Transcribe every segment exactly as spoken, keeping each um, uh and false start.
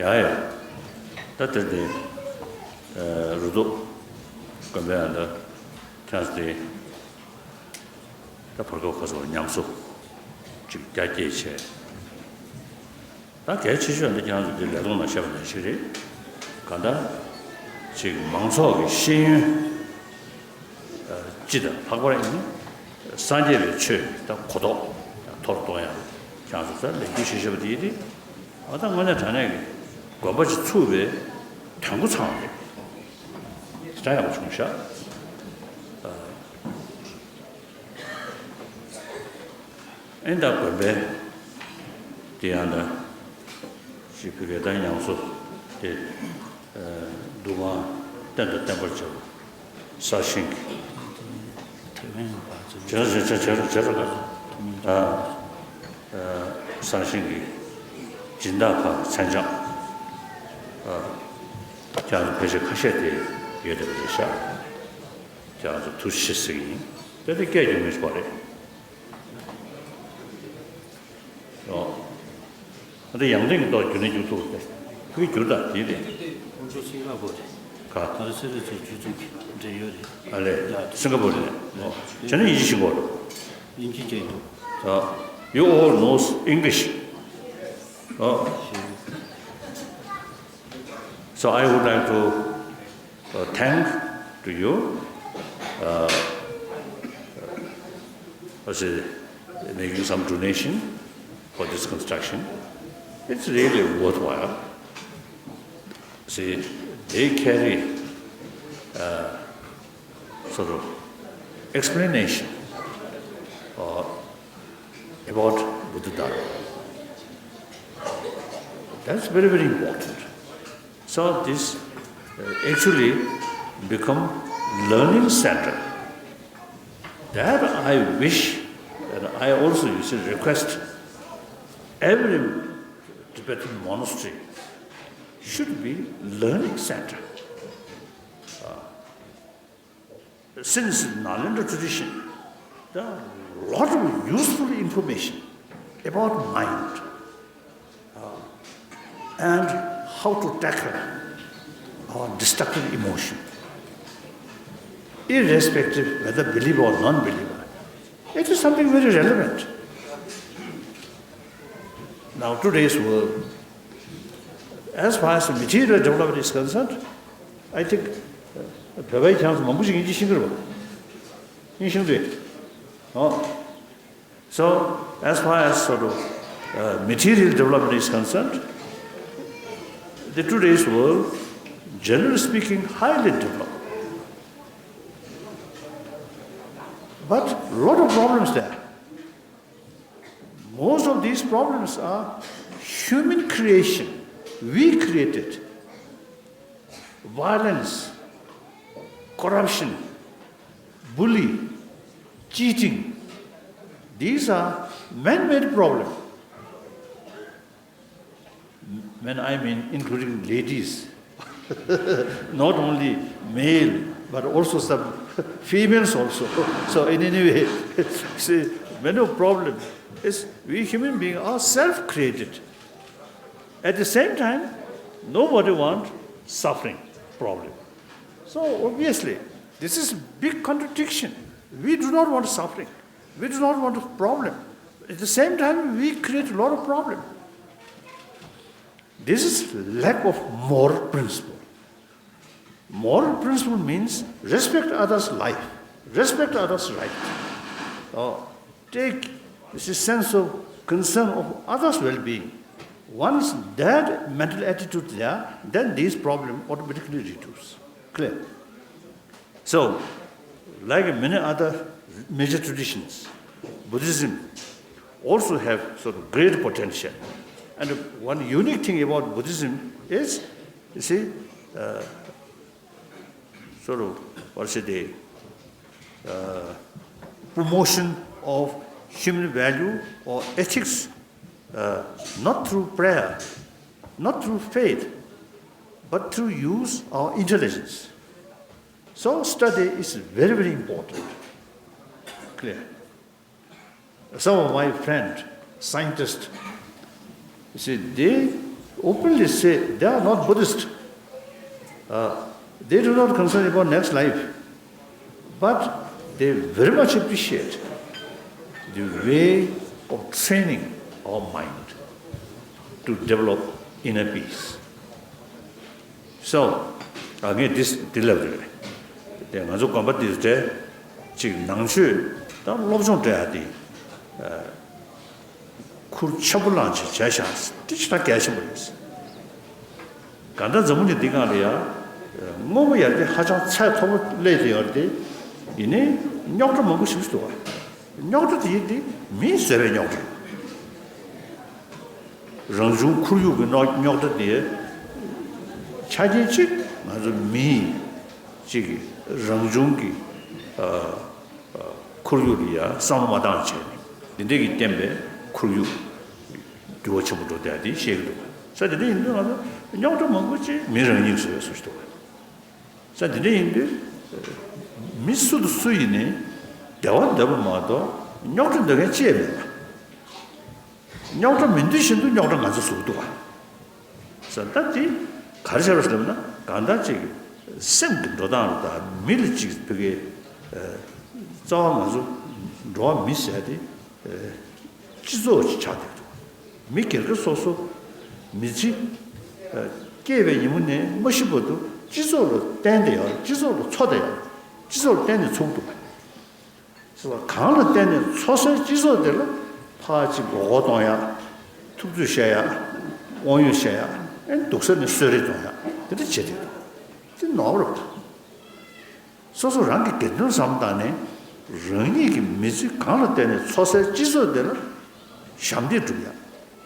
ཡ་ཡ། ད་དེ་དེ། རུ་ཏོ། དགོན་པའི་ཨ་འདྲ། ཁྱེད་དེ། ད་བར་སྐབས་ཁ་སོགས་ཉམས་གསོ། ཅིག་རྒྱ་སྐྱེད་བྱས། ད་གལ་ཆེ་ཤོས་འདི་ཁྱེད་ཚོ་འདི་ལས་ཐོག་ནང་བཤད་པ་ནང་བཞིན་རེད། གང་ལྟར། ཅིག་མང་ཚོགས་ཀྱི་ཤེས་ཡོན། སྤྱི་དང་ལྷག་པར་ཡིན། སངས་རྒྱས་པའི་ཆོས་ད་གོ་རྟོགས་མཐོར་གཏོང་ཡག་ཁྱེད་ཚོ་ད་ལས་འགུལ་ཞིག་བྱེད་པ་དེ་ཡིན་ཏེ། ཨ་ད་དངོས་གནས་དྲང་གནས་ཀྱི་དགོན་པ་ཅིག་ཚུགས་པའི་དོན་གོ་ཚང་བ་རེད། དེ་འདྲ་ཡག་པོ་བྱུང་ཤག་ཨེ་ད་དགོན་པའི་དེ་ཡང་ད་ཅིག་བོད་སྐད་དང་ཉམས་གསོ་དེ་འདུ་ཁང་བརྟན་དང་བརྟན་པར་བྱ་བ། གསར་བཞེངས་ཀྱི། ཐེ་ཝན་པ་ཚོ། བྱས་རོགས་བྱས་རོགས་བྱས་རོགས་བྱས་རོགས་ལ། ཨ། ཨ། གསར་བཞེངས་ཀྱི་སྦྱིན་བདག་ཁག་མཚན་བྱང་། ཨ། ཁྱེད་ཚོ་ཕལ་ཆེར་ཁ་ཤས་དེ་ཡོད་བསྡད་པ་རེད་ཤག་ཁྱེད་ཚོ་ཐུགས་རྗེ་ཆེ་ཟེར་གྱི་ཡིན། དེ་དེ་སྐད་རྒྱག་མི་ཤོག་རེད། ཨོ། ད་ཡང་སྟེང་གི་ཐོག་རྒྱུན་ནས་རྒྱུག་ཐུབ་པ་དེ། ཕུགས་རྒྱུར་དང་དེ་རེད། ཁོང་ཚོ་སིང་ག་པོར་རེད། ག་ད་རེ་སེ་རེ་ཚོ་རྒྱུ་ཚོགས་ཀྱི་འབྲེལ་ཡོད་རེད། ཨ་ལས། ཡ། སིང་ག་པོར་རེད། ཨོ། བྱས་ན་དབྱིན་ཇི་ཤེས་ཀྱི་ཡོད་རེད། དབྱིན་ཇི་སྐད་འདུག་ད། You all knows English. Oh. So I would like to uh, thank to you, uh, as a, making some donation for this construction. It's really worthwhile. See, they carry uh, sort of explanation uh, about Buddha Dharma. That's very, very important. So this uh, actually become learning center. That I wish, and I also, you see, request every Tibetan monastery should be learning center. Uh, since Nalanda tradition, there are a lot of useful information about mind, uh, and how to tackle our destructive emotion, irrespective whether believer or non-believer. It is something very relevant. Now, today's world, as far as material development is concerned, I think, uh, བོད་པའི་ཁྱེད་ཚོ་མང་པོ་ཞིག་དབྱིན་ཇི་ཤེས་ཀྱི་རེད་པ། དབྱིན་ཤེས་འདུག་ཨོ། So, as far as sort of uh, material development is concerned, the today's world, generally speaking, highly developed. But a lot of problems there. Most of these problems are human creation. We created. Violence, corruption, bully, cheating. These are man-made problems. Men, I mean, including ladies. Not only male, but also some females also. So in any way, see, many problem is we human beings are self-created. At the same time, nobody want suffering problem. So obviously, this is big contradiction. We do not want suffering. We do not want a problem. At the same time, we create a lot of problem. This is lack of moral principle. Moral principle means respect others' life, respect others' right. Uh, take this sense of concern of others' well-being. Once that mental attitude there, then these problems automatically reduce. Clear? So, like many other major traditions, Buddhism also have sort of great potential. And one unique thing about Buddhism is, you see, uh, sort of, what should I say, uh, promotion of human value or ethics, uh, not through prayer, not through faith, but through use of intelligence. So study is very, very important. Clear? Some of my friend, scientists, you see, they openly say they are not Buddhist. Uh, they do not concern about next life. But they very much appreciate the way of training our mind to develop inner peace. So, ཨ་ངས་འདི་འདི་ལབ་རེད། དེ་ང་ཚོ་དགོན་པ་འདིར་དེ་ཅིག་ནང་ཆོས་དང་སློབ་སྦྱོང་སྤྲད་ཡ་དེ་ཁུར་ཆེན་པོ་བླངས་བྱས་བྱས་ཤག་དེ་ཞེ་དྲག་གལ་ཆེན་པོ་རེད། གང་ལྟར་འཛམ་བུ་གླིང་འདི་སྒང་ལ་ཡ་དངོས་པོ་ཡར་རྒྱས་ཧ་ཅང་ཚད་མཐོ་པོ་སླེབས་ཏེ་ཡོད་རེད་དེ། ཡིན་ནའི་རྙོག་དྲ་མང་པོ་ཞིག་འདུག་བ། རྙོག་དྲ་དེ་ཡིན་དེ་མིས་བཟོས་པའི་རྙོག་དྲ། རང་བྱུང་ཁོར་ཡུག་གི་རྙོག་རྙོག་དྲ་དེ་ཆ་རྐྱེན་གཅིག་ང་ཚོ་མིའི་གཅིག་གི་རང་བྱུང་གི་ཨ་ཨ་ཁོར་ཡུག་ལ་ཡ་བསམ་བློ་མ་བཏང་བྱས་ནས་འདི་འདྲ་གི་བརྟེན་པའི་ཁོར་ཡུག་འགྱུར་བ་ཆེན་པོ་འགྲོ་བསྡད་དེ་བཤད་ཀྱི་འདུག་ས། དེ་འདྲ་ཡིན་དུས་ང་ཚོ་རྙོག་དྲ་མང་པོ་ཅིག་མི་རང་ཉིད་བཟོས་པའི་བཟོ་ཞིག་འདུག་ས། དེ་འདྲ་ཡིན་དུས་མི་སུ་དང་སུ་ཡིན་ནའི་བདེ་བ་འདོད་པ་མ་གཏོགས་རྙོག་དྲ་འདོད་མཁན་ཅི་ཡང་མེད་པ། རྙོག་དྲ་མི་འདོད་བཞིན་དུ་རྙོག་དྲ་ང་ཚོ་བཟོ་གི་འདུག་བ། ས་ད་དེ་ག་རེ་བྱས་པ་ཟེར་ན་གང་ལྟར་ཅིག་སེམས་ཀྱི་འགྲོ་སྟངས་ལ་ད་མི་ལ་ཅིག་ཕ་གི་རྩ་བ་ང་ཚོ་འགྲོ་བ་མི་ཟེར་དེ་སྤྱི་ཚོགས་ཅིག་ཆགས་བསྡད་འདུག་མི་སྒེར་གྱི་སོ་སོ་མི་ཚེ་སྐྱེས་པའི་ཉིན་མོ་ནས་མ་ཤི་བར་དུ་སྤྱི་ཚོགས་ལ་བརྟེན་ཏེ་ཡོད། སྤྱི་ཚོགས་ལ་འཚོ་བསྡད་ཡོད། སྤྱི་ཚོགས་ལ་བརྟེན་ནས་འཚོ་གི་འདུག་བ། གང་ལ་བརྟེན་ནས་འཚོ་སའི་སྤྱི་ཚོགས་དེ་ལ་ཕར་ཅིག་མགོ་སྐོར་གཏོང་ཡ། ཐུབ་ཚོད་བཤད་ཡ། དབང་ཡོད་བཤད་ཡ། ཨེ་སྡུག་ས་ནས་གསོད་རེས་གཏོང་ཡ། དེ་འདྲ་བྱེད་དེ་འདུག་དེ་ནོར་བ་རེད། སོ་སོ་རང་གི་དགེ་འདུན་བསམ་བཏང་ནས་རང་ཉིད་ཀྱི་མི་ཚེ་གང་ལ་བརྟེན་ནས་འཚོ་སའི་སྤྱི་ཚོགས་དེ་ལ་ཞབས་འདེགས་སྒྲུབ་ཡ།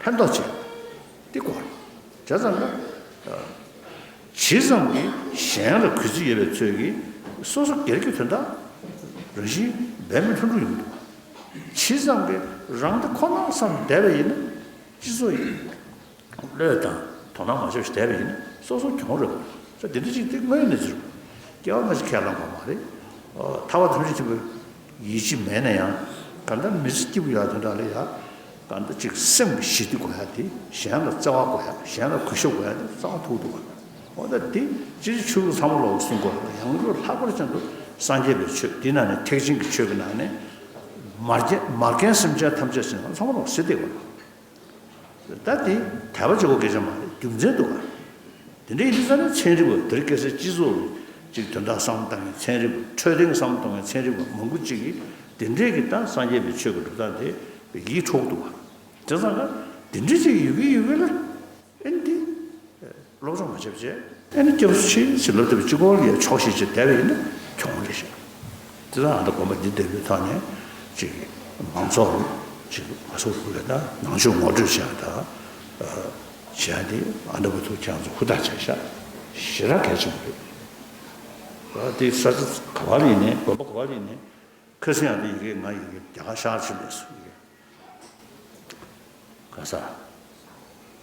ཕན་ཐོགས་བྱེད་ཡ། དེ་དགོས་རེད། བྱས་ཙང་ན། ཇི་ཙམ་གྱིས་གཞན་ལ་གུས་བརྩི་ཡོད་པའི་ཚོད་ཀྱིས་སོ་སོ་སྒེར་གྱི་དོན་དག་རང་བཞིན་འབད་མེད་ལྷུན་གྲུབ་ཡོང་གི་འདུག་ཇི་ཙམ་གྱིས་རང་བདེ་ཁོ་ན་བསམ་བསྡད་པ་ཡིན་ན་སྤྱི་ཚོགས་ཡིན། བློས་བཏང་དོ་སྣང་མ་བྱས་བསྡད་པ་ཡིན་ན་སོ་སོ་གྱོང་རེད་པ། ས་འདི་འདྲ་ཅིག་དེ་དངོས་ཡོད་གནས་ཚུལ་རེད། སྐྱེ་བ་སྔ་ཕྱི་ཁས་བླངས་པ་མ་རེད། ཨོ་ཐར་པ་ཐམས་ཅད་མཁྱེན་པའི་ཡིད་ཆེས་མེད་ན་ཡང་གང་ལྟར་མི་ཚེ་སྐྱིད་པོ་ཡག་དོན་དག་ལ་ཡ། གང་ལྟར་ཅིག་སེམས་ཀྱི་ཞི་བདེ་དགོས་ཡ་དེ་གཞན་ལ་བརྩེ་བ་དགོས་ཡ་གཞན་ལ་གུས་ཞབས་དགོས་ཡ་དེ་རྩ་བ་ཐུག་འདུག་བ། འོ་ད་དེ་སྤྱིར་ཆོས་ལུགས་ཚང་མ་ལོག་གསུང་དགོས་ཡང་སྒོས་ལྷག་པར་ཅན་དུ་སངས་རྒྱས་པའི་ཆོས་དེ་ནང་ནས་ཐེག་ཆེན་གྱི་ཆོས་ཀྱི་ནང་ནས་མ་རྒན་མ་རྒན་སེམས་ཅན་ཐམས་ཅད་ཟེར་ན་ཚང་མ་ལོག་ཟེར་བསྡད་དགོས། ད་དེ་དད་པ་བྱེད་དགོས་སྐད་ཆ་མ་རེད། རྒྱུ་མཚན་འདུག་ག་དེ་འདྲ་ཡིན་དུས་ཙང་ནས་ཚན་རིག་པ་དེར་སྐད་ཆ་སྤྱི་ཚོགས་ཀྱི་དོན་དག་བསམ་བློ་བཏང་མཁན་ཚན་རིག་པ་འཕྲོད་བསྟེན་གྱི་བསམ་བློ་གཏོང་མཁན་ཚན་རིག་པ་མང་པོ་ཅིག་གིས་དེ་འདྲས་ཀྱི་ད་སངས་རྒྱས་པའི་ཆོས་ཀྱི་སྒྲུབ་སྟངས་དེ་ཡིད་འཕྲོག་འདུག་ག་དེ་ཙང་ཀ་དེ་འདྲས་ཅིག་ཡོད་ཀྱི་ཡོད་ཀྱི་ལ་ཨེ་འདི་སློབ་སྦྱོང་མ་བྱས་པ་བྱས་ཨེ་ནི་སྐྱབས་སུ་མཆི་ཞེས་ལབ་བསྡད་པ་གཅིག་པོ་ལ་ཡང་ཆོག་ཤེས་བྱས་བསྡད་པ་ཡིན་ན་གྱོང་རེད་ཤག་དེ་ལ་ཨ་ད་དགོན་པ་འདི་འདྲ་བའི་ཐོག་ནས་ཅིག་མང་ཚོགས་ཅིག་མ་སོགས་རུ་ལ་ད་ནང་ཆོས་ངོ་སྤྲོད་བྱས་ད་བྱས་ཏེ་ཨ་འདྲ་བོ་ཐུག་ཁྱེད་ཚོ་ཧུར་ཐག་བྱས་ཤག་ཞེ་དྲག་གལ་ཆེན་པོ་རེད། ཨ་དེ་ས་ཆ་ག་བ་ལ་ཡིན་ནའི་དགོན་པ་ག་བ་ལ་ཡིན་ནའི་ཁ་སང་ཡང་དེ་ཡི་གེ་ང་ཡི་གེ་རྒྱ་གར་ཤར་ཕྱིན་པས་སུ་ཡི་གེ་ག་ས།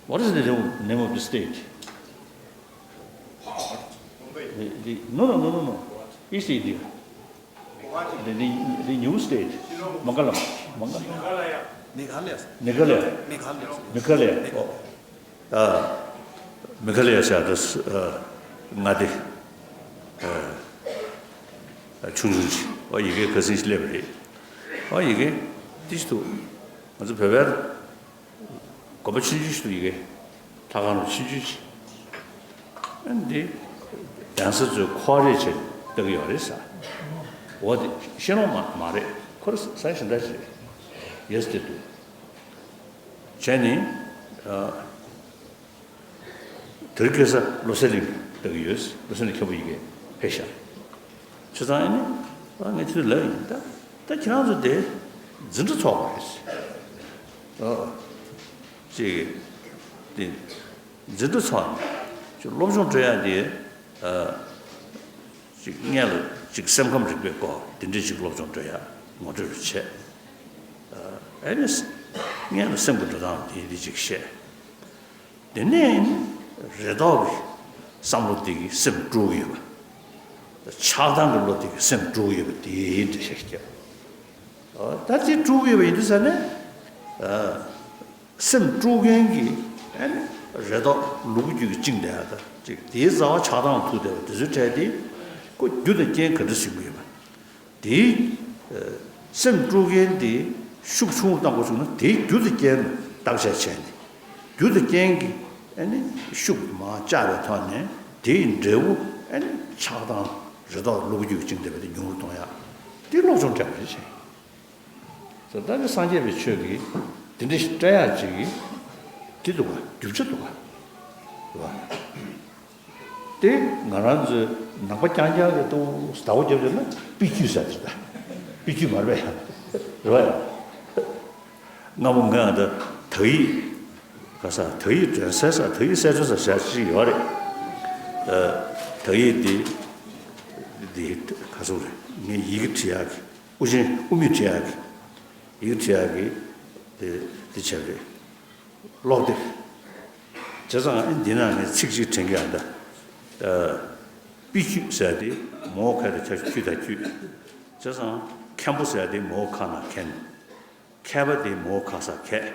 What is the name, name of the state? The, the, no, no, no, no, no. East India. The, the, the new state. Mangalam. Mangalam. Meghalaya. Meghalaya. Meghalaya. Oh. Uh, Meghalaya ས་ད་ང་དེ་ཆུང་ཆུང་ཅིག་ཨོ་ཡི་གེ་ཁ་སང་ཞིག་སླེབས་པ་རེད། ཨ་ཡི་གེ་འདི་ཞིག་འདུག་ང་ཚོ་བོད་པའི་དགོན་པ་ཆུང་ཆུང་ཞིག་འདུག་ཡི་གེ་ལྷ་ཁང་རུ་ཆུང་ཆུང་ཞིག་ཨ་འདི་གདན་ས་ཚོས་ཁོ་རེ་བྱས་ལྟ་གི་ཡོད་རེད་ས། འོ་དེ་ཤེས་རོགས་མ་མ་རེད། ཁོ་རེ་ས་གཞན་དག་ཞིག་རེད། ཡེས་དེ་འདུག་བྱས་ནི། ཨ། དེ་རིང་ཁ་སང་བློ་གསལ་གླིང་ལྟ་གི་ཡོད། བློ་གསལ་གླིང་མཁན་པོ་ཡི་གེ་ཕེབས་ཤག་བྱས་ཙང་ཨ་ནི། ཨ་ངས་དེ་ལབ་ཡིན་ད། ད་ཁྱེད་རང་ཚོ་དེ་འཛིན་གྲྭ་ཚོགས་པ་རེད། ཨ། ཅིག་དེ་འཛིན་གྲྭ་ཚོགས་ནས་ཅིག་སློབ་སྦྱོང་སྤྲོད་ཡག་དེ། ཨ། ཅིག་སྔོན་ལ་ཅིག་སེམས་ཁམས་རིག་པའི་སྐོར་དེ་འདྲའི་ཅིག་སློབ་སྦྱོང་སྤྲོད་ཡག་ངོ་སྤྲོད་རུ་བྱས། ཨ་ནི་སྔོན་ལ་སེམས་ཀྱི་འགྲོ་སྟངས་དེ་འདྲ་ཅིག་བཤད། དེ་ནས་རེ་དོགས་ཀྱི་བསམ་བློ་དེ་གིས་སེམས་དཀྲུག་གི་ཡོད་པ། ཆགས་སྡང་གི་བློ་དེ་གིས་སེམས་དཀྲུག་གི་ཡོད་པ་དེ་འདྲ་ཞིག་བཤད། ད་དེ་དཀྲུག་གི་ཡོད་པ་ཡིན་དུས་ཙ་ནས། སེམས་དཀྲུག་མཁན་གྱི་ཨ་ནི་རེ་དོགས་ལུ་གུ་རྒྱུད་ཀྱི་བཅིངས་བསྡད་ཡ་ད་ཅིག་དེའི་རྩ་བ་ཆགས་སྡང་ལ་ཐུག་བསྡད་པ་དེ་ཚོའི་གྲས་དེ་ཁོ་རྒྱུ་དང་རྐྱེན་ག་འདྲ་ཟིན་གྱི་ཡོད་པ། དེའི་སེམས་དཀྲུག་མཁན་དེ་ཤུགས་ཆུང་བཏང་དགོས་བྱུང་ན་དེའི་རྒྱུ་དང་རྐྱེན་ལ་བརྟག་དཔྱད་བྱས་ནས་རྒྱུ་དང་རྐྱེན་གྱི་ཨ་ནི་ཤུགས་མར་བཅག་པའི་ཐོག་ནས་དེའི་འབྲས་བུ་ཨ་ནི་ཆགས་སྡང་རེ་དོགས་ལུ་གུ་རྒྱུད་ཀྱི་བཅིངས་བསྡད་པ་དེ་ཉུང་རུ་གཏོང་ཡ་དེ་སློབ་སྦྱོང་སྤྲད་པ་རེད་ཅེས། ད་ནི་སངས་རྒྱས་པའི་ཆོས་ཀྱི་དེ་འདྲ་ཞིག་སྤྲད་ཡག་ཅིག་གི་དེ་འདུག་ག་རྒྱུ་ཆ་འདུག་ག་རེད་བ། དེ་ང་རང་ཚོའི་ནང་པ་རྐྱང་རྐྱང་གི་ཏུ་ཟླ་བོ་རྒྱབ་ཡོད་ན་པི་ཅུ་ཟེར་དེ་ད་པི་ཅུ་མ་རེད་པས་རེད་བ། ཡ་སྔ་མོ་ང་ད་དག་ཡིག་ག་ས་དག་ཡིག་སྒྲོན་གསལ་ས་དག་ཡིག་གསལ་སྒྲོན་ས་ཞག་ཅིག་ཡོད་རེད། དག་ཡིག་འདི་འདི་ག་ཚོད་རེད། ངས་ཡི་གེ་བྲིས་ཡག་གི་དབུ་ཅན་དབུ་མེད་བྲིས་ཡག་གི་ཡི་གེ་བྲིས་ཡག་གི་དེ་དེ་བྱས་རེད། ཀློག་དེབ། བྱས་ཙང་ཨེ་འདི་ནང་ནས་ཚིག་གཅིག་དྲན་གྱི་ཡང་ད། པི་ཅུ་ཟེར་དེ་མོ་ཁ་དེ་ཆ་ཆུ་ད་ཆུ། བྱས་ཙང་མཁན་པོ་ཟེར་དེ་མོ་ཁ་ན་མཁན། མཁས་པ་དེ་མོ་ཁ་ས་མཁས།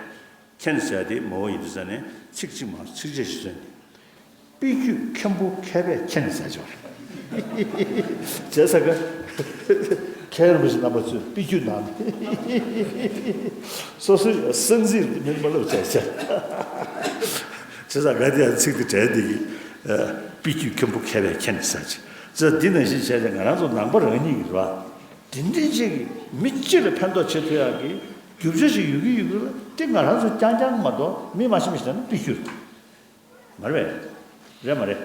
མཁན་ཟེར་དེ་མོ་ཡིན་དུས་ས་ནས་ཚིག་གཅིག་མ་ཚིག་བརྗོད་ཞིག་བཟོས་ནས། པི་ཅུ་མཁན་པོ་མཁས་པས་མཁྱེན་ཟེར་ཆོག་རེད། བྱས་ཙང་ཀ་མཁན་རིན་པོ་ཆེ་རྣམ་པ་ཚོས་པི་ཅུ་ནང་སོ་སོའི་གསང་ཚིག་མིང་མ་ལབ་བྱས་བྱས། བྱས་ཙང་ཀ་དེ་ཡང་ཚིག་དེ་དྲན་དེ་གི་པི་ཅུ་མཁན་པོ་མཁས་པས་མཁྱེན་ཟེར་ཅིག་བྱས་འདི་ནང་བཞིན་བྱས་ཏེ་ང་རང་ཚོ་ནང་པ་རང་ཉིད་ཀྱི་རེད་བ། དེ་འདྲའི་ཅིག་མི་གཅིག་ལ་ཕན་ཐོགས་བྱེད་ཐུབ་ཡག་གི་རྒྱུ་ཆ་ཞིག་ཡོད་ཀྱི་ཡོད་ཀྱི་ལ་དེ་ང་རང་ཚོ་རྐྱང་རྐྱང་མ་གཏོགས་མི་མ་ཤི་མི་ཤི་ན་ནི་པི་ཅུ། མ་རེད་པས། རེད་མ་རེད།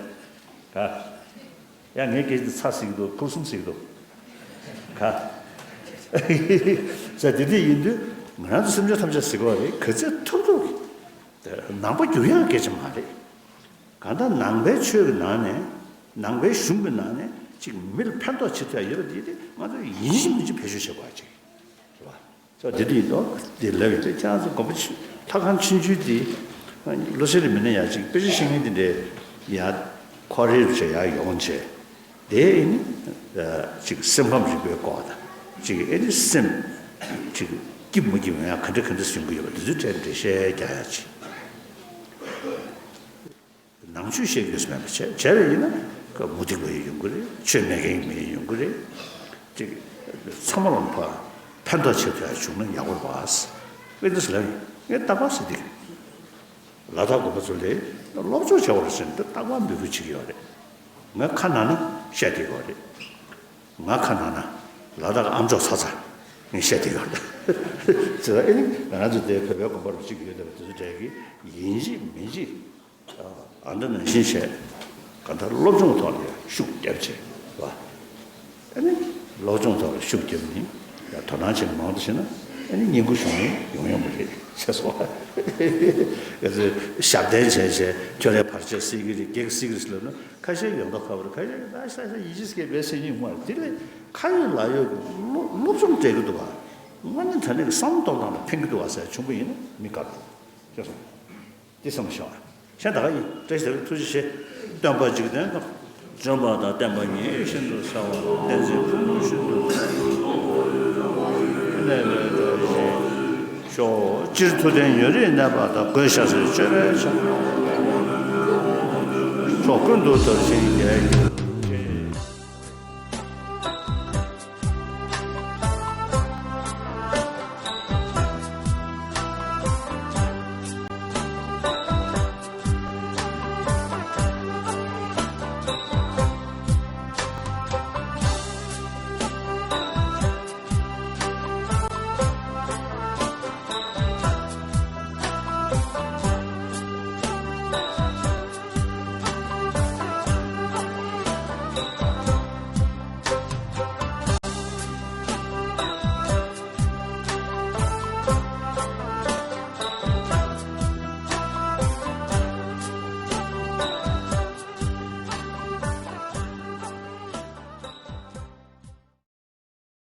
ག་ཡ་ངའི་སྐད་ཆ་འདི་ཚ་ཟིག་འདུག་ཕུར་གསུམ་ཟིག་འདུག་ག་ཟེར་དེ་འདྲ་ཡིན་དུས་ང་རང་ཚོ་སེམས་ཅན་ཐམས་ཅད་ཟེར་གི་རེད། ག་ཚད་ཐུབ་ཐུབ་ནང་པ་འགྱུར་ཡག་སྐད་ཆ་མ་རེད། གང་ལྟར་ནང་པའི་ཆོས་ཀྱི་ནང་ནས་ནང་པའི་གཞུང་གི་ནང་ནས་ཅིག་མི་ལ་ཕན་ཐོགས་བྱེད་ཐུབ་ཡག་ཡོད་པ་དེ་དེ་ང་ཚོ་ཡིན་གཅིག་མིན་གཅིག་བེད་སྤྱོད་བྱེད་དགོས་ཡག་ཅིག་རེད་བ། ཅོག་འདི་འདི་ཡིན་ཏོ། འདི་ལབ་ཡོད་དེ་ཁྱེད་རང་ཚོ་དགོན་པ་ཆུ་ལྷ་ཁང་ཆུང་ཆུང་འདི་བློ་ཤེས་རེ་མི་སྣ་ཡག་ཅིག་དཔེ་ཆ་ཤེས་མཁན་འདི་འདྲའི་ཡག་ཁོ་རེ་རུ་བྱས་ཡག་ཡོང་བྱས། དེ་ཨེ་ནི་ཅིག་སེམས་ཁམས་རིག་པའི་སྐོར་དང་ཅིག་ཨེ་ནི་སེམས་ཅིག་སྐྱིད་མ་སྐྱིད་ཡང་ག་འདྲ་ག་འདྲ་ཟིན་གྱི་ཡོད་པ་འདི་ཚོའི་གྲས་འདྲ་བཤད་རྒྱག་ཡག་ཅིག་ནང་ཆོས་བཤད་རྒྱུ་ཟེར་མེད་པ་བྱས་བྱས་པ་ཡིན་ན་ཀ་མུ་སྟེགས་པ་ཡི་ཡོང་གི་རེད། ཆོས་མེད་མཁན་མི་ཡི་ཡོང་གི་རེད། ཅིག་ཚང་མ་ལ་ཕ་ཕན་ཐོགས་ཆེ་ཐོག་བྱུང་ན་ཡག་པོ་རེད་པ། ཨེ་འདི་ཟེར་ལབ་ཡིན། ངས་རྟག་པར་ཟེར་དེ་ལ་དྭགས་དགོན་པ་ཚོ་ལས་སློབ་སྦྱོང་བྱ་བ་རེད་ཟེར་ནས་རྟག་པར་འབོད་སྐུལ་བྱེད་ཀྱི་ཡོད་རེད། ང་ཁ་ན་ན་བཤད་བསྡད་ཡོད་རེད། ང་ཁ་ན་ན་ལ་དྭགས་ཨ་མཆོག་ཚ་ཚ་ངས་བཤད་བསྡད་ཡོད་རེད། ཟེར་ཨེ་ནི་ང་རང་ཚོ་དེ་བོད་པའི་དགོན་པ་རུ་གཅིག་ཡོད་བསྡད་པ་དེ་ཚོ་གྲས་ཀྱི་ཡིན་གཅིག་མིན་གཅིག་ཨ་འདྲ་ནང་བཞིན་བྱས། གང་ལྟར་སློབ་སྦྱོང་ཐོག་ལ་ཡང་ཤུགས་རྒྱབ་བྱས་བ། ཨ་ནི་སློབ་སྦྱོང་ཐོག་ལ་ཤུགས་རྒྱབ་ནས་ཡང་དོ་སྣང་བྱེད་མང་དུ་བྱས་ན་ཨ་ནི་བསྙེན་བཀུར་ཞུ་མཁན་ཡོང་ཡོང་གི་རེད་ཟེར་སོང་བ། ཞབས་བརྟན་བྱས་བྱས་ཁྱོད་རའི་བར་ཆད་སེལ་གྱི་རེད། གེགས་སེལ་གྱི་རེད་ཟེར་ལབ་ན་ཁ་ཤས་ཡོད་མདོག་ཁ་པོ་རེད། ཁ་ཤས་ད་ས་ས་ཡིད་ཆེས་སྐད་བས་སེ་ཉིན་མ་རེད། དེ་ལས་ཁ་ཡོད་ལག་ཡོད་ཀྱི་སློབ་སློབ་སྦྱོང་སྤྲད་ཀྱི་འདུག་བ། དངོས་གནས་དྲང་གནས་ཀྱི་བསམ་བློ་གཏོང་སྟངས་ལ་ཕན་གྱི་འདུག་བ་ཟེར་བྱུང་པ་ཡིན་ན་མི་དགའ་འདུག་ཅེས་སོང་། འདི་བསམ་བློ་བཞག་པ། གཞན་ད་ག་ཡིན། བཀྲ་ཤིས་བདེ་ལེགས། ཐུགས་རྗེ་ཆེ། སྟོན་པ་འཇིག་རྟེན་ཁམས། བྱོན་པ་དང་བསྟན་པ་ཉིད་བཞིན་དུ་གསལ་བ་དང་། བསྟན་འཛིན་ཕུན་སུམ་ཚོགས་པ་གནས་པའི་བཀྲ་ཤིས་ཤོག་སྤྱིར་ཐུབ་བསྟན་ཡུན་རིང་གནས་པ་དང་། སྒོས་ཞབས་སེལ་སྤྱོད་པའི་ཕྱག་ཕྱོགས་ཀུན་ཏུ་དར་ཞིང་རྒྱས།